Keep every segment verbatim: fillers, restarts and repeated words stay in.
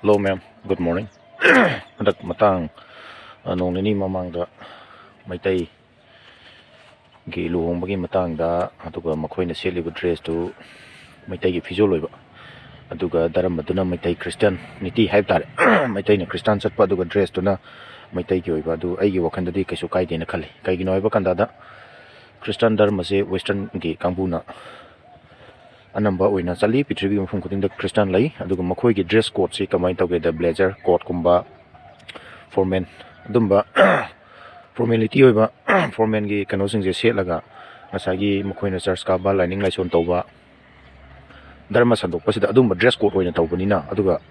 Hello ma'am, good morning. ꯍꯟꯗꯛ ꯃꯇꯥꯡ, ꯑ, ꯅꯣꯡ ꯅꯤꯅꯤ ꯃꯃꯥꯡꯗ ꯃꯩꯇꯩꯒꯤ ꯂꯨꯍꯣꯡꯕꯒꯤ ꯃꯇꯥꯡꯗ, ꯑꯗꯨꯒ ꯃꯈꯣꯏꯅ ꯁꯦꯠꯂꯤꯕ dress ꯇꯨ ꯃꯩꯇꯩꯒꯤ ꯐꯤꯖꯣꯜ ꯑꯣꯏꯕ, ꯑꯗꯨꯒ ꯙꯔꯃꯗꯨꯅ ꯃꯩꯇꯩ Christianity ꯍꯥꯏꯕ ꯇꯥꯔꯦ꯫ ꯃꯩꯇꯩꯅ Christian ꯆꯠꯄ, ꯑꯗꯨꯒ dress ꯇꯨꯅ ꯃꯩꯇꯩꯒꯤ ꯑꯣꯏꯕ, ꯑꯗꯨ ꯑꯩꯒꯤ ꯋꯥꯈꯜꯗꯗꯤ ꯀꯩꯁꯨ ꯀꯥꯏꯗꯦꯅ ꯈꯜꯂꯤ꯫ ꯀꯩꯒꯤꯅꯣ ꯍꯥꯏꯕ ꯀꯥꯟꯗ, Christian ꯙꯔꯃꯁꯦ Western ꯒꯤ ꯀꯥꯡꯕꯨꯅ ꯑꯅꯝꯕ ꯑꯣꯏꯅ ꯆꯠꯂꯤ, ꯄ꯭ꯔꯤꯊꯤꯕꯤꯒꯤ ꯃꯐꯝ ꯈꯨꯗꯤꯡꯗ Christian ꯂꯩ꯫ ꯑꯗꯨꯒ ꯃꯈꯣꯏꯒꯤ dress code ꯁꯤ ꯀꯃꯥꯏꯅ ꯇꯧꯒꯦꯗ, blazer, coat ꯀꯨꯝꯕ, formal, ꯑꯗꯨꯝꯕ formality ꯑꯣꯏꯕ formal ꯒꯤ ꯀꯩꯅꯣꯁꯤꯡꯁꯦ ꯁꯦꯠꯂꯒ, ꯉꯁꯥꯏꯒꯤ ꯃꯈꯣꯏꯅ church ꯀꯥꯕ, ꯂꯥꯏꯅꯤꯡ ꯂꯥꯏꯁꯣꯟ ꯇꯧꯕ, ꯙꯔꯃ ꯁꯟꯗꯣꯛꯄꯁꯤꯗ ꯑꯗꯨꯝꯕ dress code ꯑꯣꯏꯅ ꯇꯧꯕꯅꯤꯅ, ꯑꯗꯨꯒ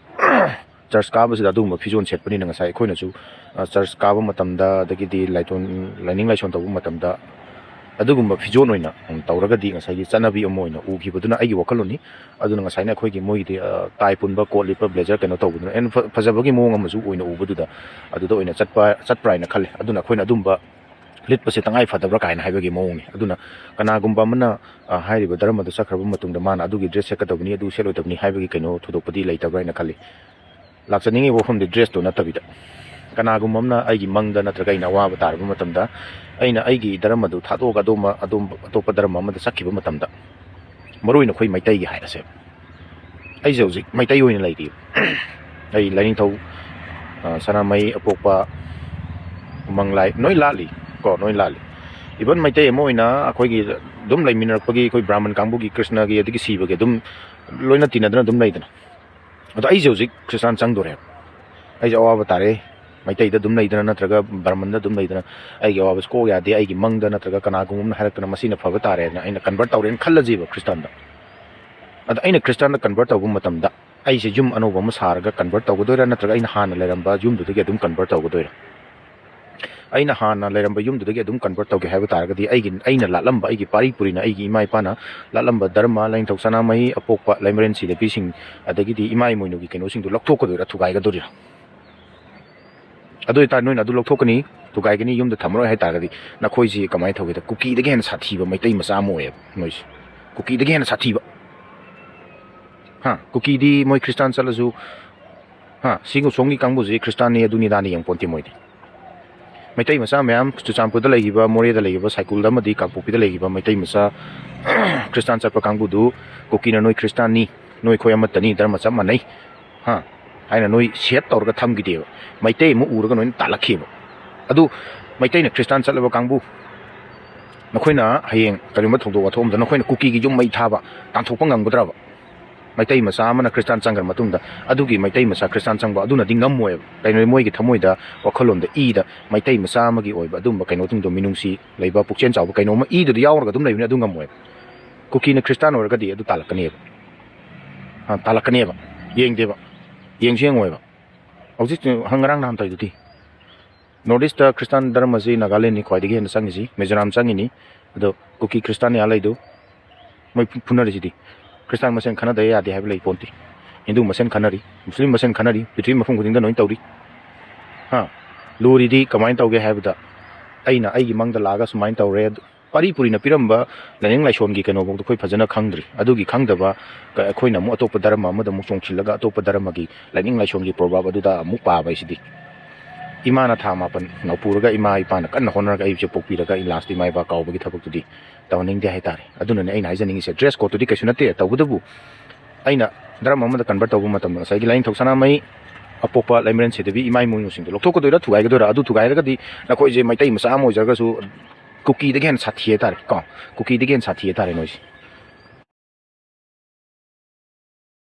church ꯀꯥꯕꯁꯤꯗ ꯑꯗꯨꯒꯨꯝꯕ ꯐꯤꯖꯣꯜ ꯁꯦꯠꯄꯅꯤꯅ, ꯉꯁꯥꯏ ꯑꯩꯈꯣꯏꯅꯁꯨ, ꯑ, church ꯀꯥꯕ ꯃꯇꯝꯗ, ꯑꯗꯒꯤꯗꯤ ꯂꯥꯏꯇꯣꯟ, ꯂꯥꯏꯅꯤꯡ ꯂꯥꯏꯁꯣꯟ ꯇꯧꯕ ꯃꯇꯝꯗ ꯑꯗꯨꯒꯨꯝꯕ ꯐꯤꯖꯣꯜ ꯑꯣꯏꯅ, ꯎꯝ, ꯇꯧꯔꯒꯗꯤ ꯉꯁꯥꯏꯒꯤ ꯆꯠꯅꯕꯤ ꯑꯃ ꯑꯣꯏꯅ ꯎꯈꯤꯕꯗꯨꯅ ꯑꯩꯒꯤ ꯋꯥꯈꯜꯂꯣꯟꯅꯤ꯫ ꯑꯗꯨꯅ ꯉꯁꯥꯏꯅ ꯑꯩꯈꯣꯏꯒꯤ ꯃꯣꯏꯒꯤꯗꯤ, ꯑ, tie ꯄꯨꯟꯕ, ꯀꯣꯠ ꯂꯤꯠꯄ, blazer ꯀꯩꯅꯣ ꯇꯧꯕꯗꯨꯅ ꯑꯩꯅ ꯐ-, ꯐꯖꯕꯒꯤ ꯃꯑꯣꯡ ꯑꯃꯁꯨ ꯑꯣꯏꯅ ꯎꯕꯗꯨꯗ, ꯑꯗꯨꯗ ꯑꯣꯏꯅ ꯆꯠꯄ, ꯆꯠꯄ꯭ꯔꯥ ꯍꯥꯏꯅ ꯈꯜꯂꯦ꯫ ꯑꯗꯨꯅ ꯑꯩꯈꯣꯏꯅ ꯑꯗꯨꯝꯕ ꯂꯤꯠꯄꯁꯦ ꯇꯉꯥꯏ ꯐꯗꯕ꯭ꯔꯥ ꯀꯥꯏꯅ ꯍꯥꯏꯕꯒꯤ ꯃꯑꯣꯡꯅꯤ꯫ ꯑꯗꯨꯅ ꯀꯅꯥꯒꯨꯝꯕ ꯑꯃꯅ, ꯑ, ꯍꯥꯏꯔꯤꯕ ꯙꯔꯃꯗꯨ ꯆꯠꯈ꯭ꯔꯕ ꯃꯇꯨꯡꯗ ꯃꯥꯅ ꯑꯗꯨꯒꯤ dress ꯁꯦꯠꯀꯗꯕꯅꯤ, ꯑꯗꯨ ꯁꯦꯠꯂꯣꯏꯗꯕꯅꯤ ꯍꯥꯏꯕꯒꯤ ꯀꯩꯅꯣ ꯊꯣꯏꯗꯣꯛꯄꯗꯤ ꯂꯩꯇꯕ꯭ꯔꯥ ꯍꯥꯏꯅ ꯈꯜꯂꯤ꯫ ꯂꯥꯛꯆꯅꯤꯡꯉꯤꯕ ꯋꯥꯐꯝꯗꯤ dress ꯇꯣ ꯅꯠꯇꯕꯤꯗ, ꯀꯅꯥꯒꯨꯝꯕ ꯑꯃꯅ ꯑꯩꯒꯤ ꯃꯪꯗ ꯅꯠꯇ꯭ꯔꯒ ꯑꯩꯅ ꯑꯋꯥꯕ ꯇꯥꯔꯕ ꯃꯇꯝꯗ, ꯑꯩꯅ ꯑꯩꯒꯤ ꯙꯔꯃꯗꯨ ꯊꯥꯗꯣꯛꯑꯒ ꯑꯗꯣꯝꯕ-, ꯑꯗꯣꯝ-, ꯑꯇꯣꯞꯄ ꯙꯔꯃ ꯑꯃꯗ ꯆꯠꯈꯤꯕ ꯃꯇꯝꯗ, ꯃꯔꯨ ꯑꯣꯏꯅ ꯑꯩꯈꯣꯏ ꯃꯩꯇꯩꯒꯤ ꯍꯥꯏꯔꯁꯦ, ꯑꯩꯁꯦ ꯍꯧꯖꯤꯛ ꯃꯩꯇꯩ ꯑꯣꯏꯅ ꯂꯩꯔꯤ꯫ ꯑꯩ ꯂꯥꯏꯅꯤꯡꯊꯧ, ꯑ, ꯁꯅꯥꯃꯍꯤ, ꯑꯄꯣꯛꯄ, ꯎꯃꯪ ꯂꯥꯏ ꯂꯣꯏ ꯂꯥꯠꯂꯤ ꯀꯣ, ꯂꯣꯏ ꯂꯥꯠꯂꯤ꯫ Even ꯃꯩꯇꯩ ꯑꯃ ꯑꯣꯏꯅ ꯑꯩꯈꯣꯏꯒꯤ ꯑꯗꯨꯝ ꯂꯩꯃꯤꯟꯅꯔꯛꯄꯒꯤ ꯑꯩꯈꯣꯏ ꯕ꯭ꯔꯥꯍꯃꯟ ꯀꯥꯡꯕꯨꯒꯤ, ꯀ꯭ꯔꯤꯁꯅꯒꯤ, ꯑꯗꯒꯤ ꯁꯤꯕꯒꯤ ꯑꯗꯨꯝ ꯂꯣꯏꯅ ꯇꯤꯟꯅꯗꯅ ꯑꯗꯨꯝ ꯂꯩꯗꯅ꯫ ꯑꯗꯣ ꯑꯩꯁꯦ ꯍꯧꯖꯤꯛ ꯈ꯭ꯔꯤꯁꯇꯥꯟ ꯆꯪꯗꯣꯔꯦꯕ꯫ ꯑꯩꯁꯦ ꯑꯋꯥꯕ ꯇꯥꯔꯦ꯫ ꯃꯩꯇꯩꯗ ꯑꯗꯨꯝ ꯂꯩꯗꯅ ꯅꯠꯇ꯭ꯔꯒ ꯕ꯭ꯔꯥꯍꯃꯟꯗ ꯑꯗꯨꯝ ꯂꯩꯗꯅ ꯑꯩꯒꯤ ꯑꯋꯥꯕꯁꯤ ꯀꯣꯛ ꯌꯥꯗꯦ, ꯑꯩꯒꯤ ꯃꯪꯗ ꯅꯠꯇ꯭ꯔꯒ ꯀꯅꯥꯒꯨꯝꯕ ꯑꯃꯅ ꯍꯥꯏꯔꯛꯇꯅ ꯃꯁꯤꯅ ꯐꯕ ꯇꯥꯔꯦꯅ ꯑꯩꯅ convert ꯇꯧꯔꯦꯅ ꯈꯜꯂꯁꯦꯕ ꯈ꯭ꯔꯤꯁꯇꯥꯟꯗ꯫ ꯑꯗ ꯑꯩꯅ ꯈ꯭ꯔꯤꯁꯇꯥꯟꯗ convert ꯇꯧꯕ ꯃꯇꯝꯗ ꯑꯩꯁꯦ ꯌꯨꯝ ꯑꯅꯧꯕ ꯑꯃ ꯁꯥꯔꯒ convert ꯇꯧꯒꯗꯣꯏꯔꯥ, ꯅꯠꯇ꯭ꯔꯒ ꯑꯩꯅ ꯍꯥꯟꯅ ꯂꯩꯔꯝꯕ ꯌꯨꯝꯗꯨꯗꯒꯤ ꯑꯗꯨꯝ convert ꯇꯧꯒꯗꯣꯏꯔꯥ? ꯑꯩꯅ ꯍꯥꯟꯅ ꯂꯩꯔꯝꯕ ꯌꯨꯝꯗꯨꯗꯒꯤ ꯑꯗꯨꯝ convert ꯇꯧꯒꯦ ꯍꯥꯏꯕ ꯇꯥꯔꯒꯗꯤ, ꯑꯩꯒꯤ, ꯑꯩꯅ ꯂꯥꯠꯂꯝꯕ, ꯑꯩꯒꯤ ꯄꯥꯔꯤ ꯄꯨꯔꯤꯅ, ꯑꯩꯒꯤ ꯏꯃꯥ ꯏꯄꯥꯅ ꯂꯥꯠꯂꯝꯕ ꯙꯔꯃ, ꯂꯥꯏꯅꯤꯡꯊꯧ ꯁꯅꯥꯃꯍꯤ, ꯑꯄꯣꯛꯄ, ꯂꯩꯃꯔꯦꯟ ꯁꯤꯗꯕꯤꯁꯤꯡ, ꯑꯗꯒꯤꯗꯤ ꯏꯃꯥ ꯏꯃꯣꯏꯅꯨꯒꯤ ꯀꯩꯅꯣꯁꯤꯡꯗꯨ ꯂꯧꯊꯣꯛꯀꯗꯣꯏꯔꯥ, ꯊꯨꯒꯥꯏꯒꯗꯣꯏꯔꯥ? ꯑꯗꯨ ꯑꯣꯏꯇꯥꯔꯗꯤ ꯅꯣꯏꯅ ꯑꯗꯨ ꯂꯧꯊꯣꯛꯀꯅꯤ, ꯊꯨꯒꯥꯏꯒꯅꯤ, ꯌꯨꯝꯗ ꯊꯝꯃꯔꯣꯏ ꯍꯥꯏꯇꯥꯔꯒꯗꯤ, ꯅꯈꯣꯏꯁꯤ ꯀꯃꯥꯏꯅ ꯇꯧꯒꯦꯗ? ꯀꯨꯀꯤꯗꯒꯤ ꯍꯦꯟꯅ ꯁꯥꯊꯤꯕ ꯃꯩꯇꯩ ꯃꯆꯥ ꯑꯃ ꯑꯣꯏꯌꯦꯕ ꯅꯣꯏꯁꯦ꯫ ꯀꯨꯀꯤꯗꯒꯤ ꯍꯦꯟꯅ ꯁꯥꯊꯤꯕ꯫ ꯍꯥ? ꯀꯨꯀꯤꯗꯤ ꯃꯣꯏ ꯈ꯭ꯔꯤꯁꯇꯥꯟ ꯆꯠꯂꯁꯨ ꯍꯥ, ꯁꯤꯒꯤ ꯁꯣꯝꯒꯤ ꯀꯥꯡꯕꯨꯁꯤ ꯈ꯭ꯔꯤꯁꯇꯥꯟꯅꯤ ꯑꯗꯨꯅꯤ ꯑꯗꯥꯅꯤ ꯌꯦꯡꯄꯣꯟꯇꯦ ꯃꯣꯏꯗꯤ꯫ ꯃꯩꯇꯩ ꯃꯆꯥ ꯃꯌꯥꯝ ꯆꯨꯔꯆꯥꯟꯄꯨꯔꯗ ꯂꯩꯈꯤꯕ, ꯃꯣꯔꯦꯗ ꯂꯩꯈꯤꯕ, ꯁꯥꯏꯀꯨꯜꯗ ꯑꯃꯗꯤ ꯀꯥꯡꯄꯣꯛꯄꯤꯗ ꯂꯩꯈꯤꯕ ꯃꯩꯇꯩ ꯃꯆꯥ ꯈ꯭ꯔꯤꯁꯇꯥꯟ ꯆꯠꯄ ꯀꯥꯡꯕꯨꯗꯨ ꯀꯨꯀꯤꯅ "ꯅꯣꯏ ꯈ꯭ꯔꯤꯁꯇꯥꯟꯅꯤ, ꯅꯣꯏ ꯑꯩꯈꯣꯏ ꯑꯃꯠꯇꯅꯤ, ꯙꯔꯃ ꯆꯞ ꯃꯥꯟꯅꯩ" ꯍꯥ ꯍꯥꯏꯅ ꯅꯣꯏ ꯁꯦꯞ ꯇꯧꯔꯒ ꯊꯝꯈꯤꯗꯦꯕ꯫ ꯃꯩꯇꯩ ꯑꯃ ꯎꯔꯒ ꯅꯣꯏꯅ ꯇꯥꯜꯂꯛꯈꯤꯕ꯫ ꯑꯗꯨ ꯃꯩꯇꯩꯅ ꯈ꯭ꯔꯤꯁꯇꯥꯟ ꯆꯠꯂꯕ ꯀꯥꯡꯕꯨ, ꯅꯈꯣꯏꯅ ꯍꯌꯦꯡ ꯀꯔꯤꯒꯨꯝꯕ ꯊꯧꯗꯣꯛ ꯋꯥꯊꯣꯛ ꯑꯃꯗ ꯅꯈꯣꯏꯅ ꯀꯨꯀꯤꯒꯤ ꯌꯨꯝ ꯃꯩ ꯊꯥꯕ ꯇꯥꯟꯊꯣꯛꯄ ꯉꯝꯒꯗ꯭ꯔꯕ? ꯃꯩꯇꯩ ꯃꯆꯥ ꯑꯃꯅ ꯈ꯭ꯔꯤꯁꯇꯥꯟ ꯆꯪꯈ꯭ꯔ ꯃꯇꯨꯡꯗ ꯑꯗꯨꯒꯤ ꯃꯩꯇꯩ ꯃꯆꯥ ꯈ꯭ꯔꯤꯁꯇꯥꯟ ꯆꯪꯕ ꯑꯗꯨꯅꯗꯤ ꯉꯝꯃꯣꯏꯕ꯫ ꯀꯩꯅꯣ, ꯃꯣꯏꯒꯤ ꯊꯃꯣꯏꯗ, ꯋꯥꯈꯜꯂꯣꯟꯗ, ꯏꯗ ꯃꯩꯇꯩ ꯃꯆꯥ ꯑꯃꯒꯤ ꯑꯣꯏꯕ ꯑꯗꯨꯝꯕ ꯀꯩꯅꯣꯁꯤꯡꯗꯣ, ꯃꯤꯅꯨꯡꯁꯤ ꯂꯩꯕ, ꯄꯨꯛꯆꯦꯜ ꯆꯥꯎꯕ ꯀꯩꯅꯣꯝꯃ ꯏꯗꯨꯗ ꯌꯥꯎꯔꯒ ꯑꯗꯨꯝ ꯂꯩꯕꯅꯤ, ꯑꯗꯨ ꯉꯝꯃꯣꯏꯕ꯫ ꯀꯨꯀꯤꯅ ꯈ꯭ꯔꯤꯁꯇꯥꯟ ꯑꯣꯏꯔꯒꯗꯤ ꯑꯗꯨ ꯇꯥꯜꯂꯛꯀꯅꯦꯕ꯫ ꯑ, ꯇꯥꯜꯂꯛꯀꯅꯦꯕ꯫ ꯌꯦꯡꯗꯦꯕ꯫ ꯌꯦꯡꯁꯨ ꯌꯦꯡꯉꯣꯏꯕ꯫ ꯍꯧꯖꯤꯛ ꯉꯔꯥꯡ ꯅꯍꯥꯟ ꯇꯧꯔꯤꯗꯨꯗꯤ꯫ ꯅꯣꯔꯠ ꯏꯁꯇ ꯈ꯭ꯔꯤꯁꯇꯥꯟ ꯙꯔꯃꯁꯤ ꯅꯥꯒꯥꯂꯦꯟꯅꯤ ꯈ꯭ꯋꯥꯏꯗꯒꯤ ꯍꯦꯟꯅ ꯆꯪꯉꯤꯁꯤ, ꯃꯤꯖꯣꯔꯥꯝ ꯆꯪꯉꯤꯅꯤ, ꯑꯗꯣ ꯀꯨꯀꯤ ꯈ꯭ꯔꯤꯁꯇꯥꯟ ꯌꯥ ꯂꯩꯗꯨ ꯃꯣꯏ ꯐꯨ-, ꯐꯨꯅꯔꯤꯁꯤꯗꯤ꯫ ꯈ꯭ꯔꯤꯁꯇꯥꯟ ꯃꯁꯦꯟ ꯈꯠꯅꯗ ꯌꯥꯗꯦ ꯍꯥꯏꯕ ꯂꯩ ꯄꯣꯟꯇꯦ꯫ ꯍꯤꯟꯗꯨ ꯃꯁꯦꯟ ꯈꯠꯅꯔꯤ, ꯃꯨꯁꯂꯤꯝ ꯃꯁꯦꯟ ꯈꯠꯅꯔꯤ, ꯄ꯭ꯔꯤꯊꯤꯕꯤ ꯃꯐꯝ ꯈꯨꯗꯤꯡꯗ ꯂꯣꯏꯅ ꯇꯧꯔꯤ꯫ ꯍꯥ? ꯂꯨꯔꯤꯗꯤ ꯀꯃꯥꯏꯅ ꯇꯧꯒꯦ ꯍꯥꯏꯕꯗ, ꯑꯩꯅ ꯑꯩꯒꯤ ꯃꯪꯗ ꯂꯥꯛꯑꯒ ꯁꯨꯃꯥꯏꯅ ꯇꯧꯔꯦ, ꯑꯗꯨ ꯄꯥꯔꯤ ꯄꯨꯔꯤꯅ ꯄꯤꯔꯝꯕ ꯂꯥꯏꯅꯤꯡ ꯂꯥꯏꯁꯣꯟꯒꯤ ꯀꯩꯅꯣꯐꯥꯎꯗ ꯑꯩꯈꯣꯏ ꯐꯖꯅ ꯈꯪꯗ꯭ꯔꯤ꯫ ꯑꯗꯨꯒꯤ ꯈꯪꯗꯕ ꯀ-, ꯑꯩꯈꯣꯏꯅ ꯑꯃꯨꯛ ꯑꯇꯣꯞꯄ ꯙꯔꯃ ꯑꯃꯗ ꯑꯃꯨꯛ ꯆꯣꯡꯁꯤꯜꯂꯒ ꯑꯇꯣꯞꯄ ꯙꯔꯃꯒꯤ ꯂꯥꯏꯅꯤꯡ ꯂꯥꯏꯁꯣꯟꯒꯤ ꯄ꯭ꯔꯣꯚꯥꯞ ꯑꯗꯨꯗ ꯑꯃꯨꯛ ꯄꯥꯕ ꯍꯥꯏꯁꯤꯗꯤ꯫ ꯏꯃꯥꯅ ꯊꯥ ꯃꯥꯄꯟ ꯅꯧꯄꯨꯔꯒ ꯏꯃꯥ ꯏꯄꯥꯅ ꯀꯟꯅ ꯍꯣꯠꯅꯔꯒ ꯑꯩꯁꯦ ꯄꯣꯛꯄꯤꯔꯒ ꯑꯩ ꯂꯥꯁꯇ ꯏꯃꯥ ꯏꯄꯥ ꯀꯥꯎꯕꯒꯤ ꯊꯕꯛꯇꯨꯗꯤ ꯇꯧꯍꯟꯅꯤꯡꯗꯦ ꯍꯥꯏꯇꯥꯔꯦ꯫ ꯑꯗꯨꯅꯅꯦ ꯑꯩꯅ ꯍꯥꯏꯖꯅꯤꯡꯉꯤꯁꯦ, ꯗ꯭ꯔꯦꯁ ꯀꯣꯗꯇꯨꯗꯤ ꯀꯩꯁꯨ ꯅꯠꯇꯦ꯫ ꯇꯧꯕꯇꯕꯨ ꯑꯩꯅ ꯙꯔꯃ ꯑꯃꯗ ꯀꯟꯚꯔꯠ ꯇꯧꯕ ꯃꯇꯝꯗ ꯉꯁꯥꯏꯒꯤ ꯂꯥꯏꯅꯤꯡꯊꯧ ꯁꯅꯥꯃꯍꯤ, ꯑꯄꯣꯛꯄ ꯂꯩꯃꯔꯦꯟ ꯁꯤꯗꯕꯤ, ꯏꯃꯥ ꯏꯃꯣꯏꯅꯨꯁꯤꯡꯗꯣ ꯂꯧꯊꯣꯛꯀꯗꯣꯏꯔꯥ ꯊꯨꯒꯥꯏꯒꯗꯣꯏꯔꯥ? ꯑꯗꯨ ꯊꯨꯒꯥꯏꯔꯒꯗꯤ ꯅꯈꯣꯏꯁꯦ ꯃꯩꯇꯩ ꯃꯆꯥ ꯑꯃ ꯑꯣꯏꯖꯔꯒꯁꯨ ꯀꯨꯀꯤꯗꯒꯤ ꯍꯦꯟꯅ ꯁꯥꯊꯤ ꯍꯥꯏꯇꯥꯔꯦ ꯀꯣ꯫ ꯀꯨꯀꯤꯗꯒꯤ ꯍꯦꯟꯅ ꯁꯥꯊꯤ ꯍꯥꯏꯇꯥꯔꯦ ꯅꯣꯏꯁꯦ꯫